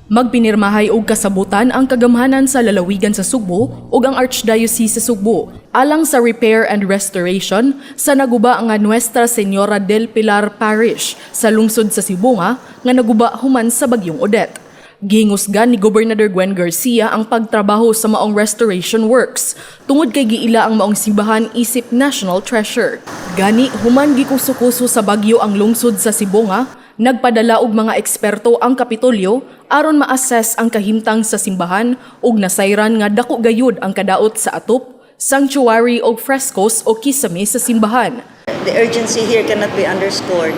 Magpinirmahay og kasabutan ang kagamhanan sa lalawigan sa Sugbo ug ang Archdiocese sa Sugbo alang sa repair and restoration sa naguba nga Nuestra Señora del Pilar Parish sa lungsod sa Sibonga nga naguba human sa Bagyong Odette. Gihingusgan ni Gobernador Gwen Garcia ang pagtrabaho sa maong restoration works tungod kay giila ang maong simbahan isip national treasure. Gani human gikuso-kuso sa bagyo ang lungsod sa Sibonga, nagpadala og mga eksperto ang Kapitolyo aron ma-assess ang kahimtang sa simbahan ug nasayran nga dako gayud ang kadaot sa atop, sanctuary og frescoes o kisame sa simbahan. The urgency here cannot be underscored.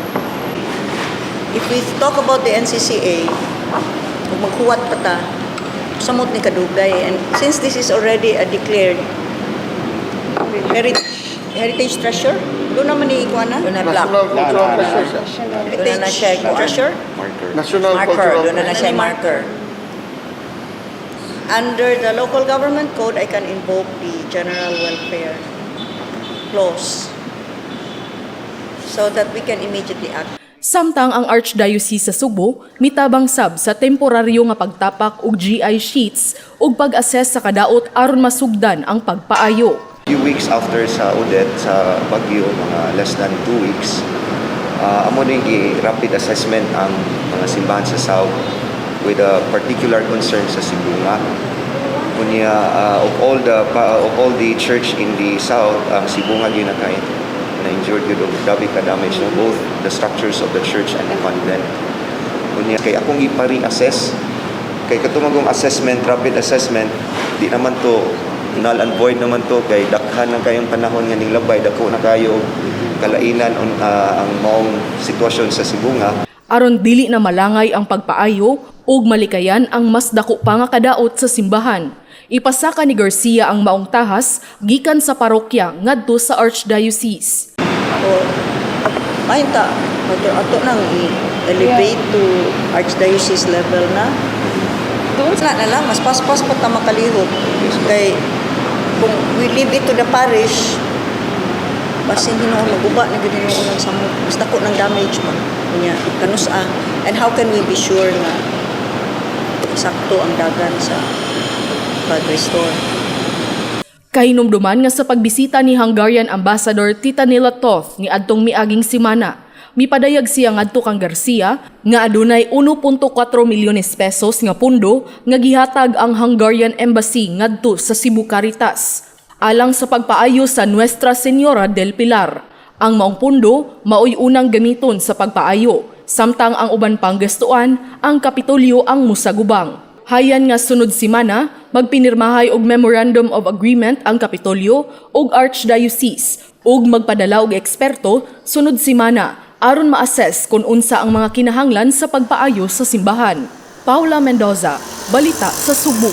If we talk about the NCCA, kung maghuwat pa ta, samot ni kadugay. And since this is already a declared heritage treasure, duna man ni ikuan na? Duna plaque. National Cultural Treasure siya. Duna na siya kuan. Treasure? National Marker. Cultural Duna na siya marker. Under the local government code, I can invoke the general welfare clause so that we can immediately act. Samtang ang Archdiocese sa Sugbo mitabang sab sa temporaryo nga pagtapak og GI sheets ug pag-assess sa kadaot aron masugdan ang pagpaayo. Few weeks after sa Odette, sa Bagyo, mga less than 2 weeks, amo ni rapid assessment ang mga simbahan sa South with a particular concern sa Sibonga. Unya, of all the church in the South, ang Sibonga gyud na kay na injured gyud og grabe ka damage, no, both the structures of the church and the convent. Unya kay akong ipari-assess kay kato assessment, rapid assessment, di naman to null and void naman to kay daghan ng kayong panahon nga ning labay, dako na kayo kalainan on ang maong sitwasyon sa Sibonga. Aron dili na malangay ang pagpaayo ug malikayan ang mas dako pa nga kadaot sa simbahan, ipasaka ni Garcia ang maong tahas gikan sa parokya ngadto sa Archdiocese. O, mahinta, ato nang i-elevate to archdiocese level na. Wala na lang, mas paspas pa ta makalihok. Yes, ma'am. Kay, kung we leave it to the parish, basin hinuon maguba na gud hinuon ang samot. Mas dako ng damage man. Unya, kanus-a. And how can we be sure nga sakto ang dagan sa pag-restore? Kahinumduman nga sa pagbisita ni Hungarian Ambassador Titanilla Toth ni adtong miaging simana, mipadayag siya ngadto kang Garcia nga adunay 1.4 milyones pesos nga pundo nga gihatag ang Hungarian Embassy ngadto sa Cebu Caritas alang sa pagpaayo sa Nuestra Señora del Pilar. Ang maong pundo maoy unang gamiton sa pagpaayo, samtang ang uban pang gastuan, ang Kapitolyo ang musagubang. Hayan nga sunod simana, magpinirmahay og Memorandum of Agreement ang Kapitolyo ug Archdiocese ug magpadala og eksperto sunod simana aron ma-assess kung unsa ang mga kinahanglan sa pagpaayo sa simbahan. Paula Mendoza, Balita sa Sugbo.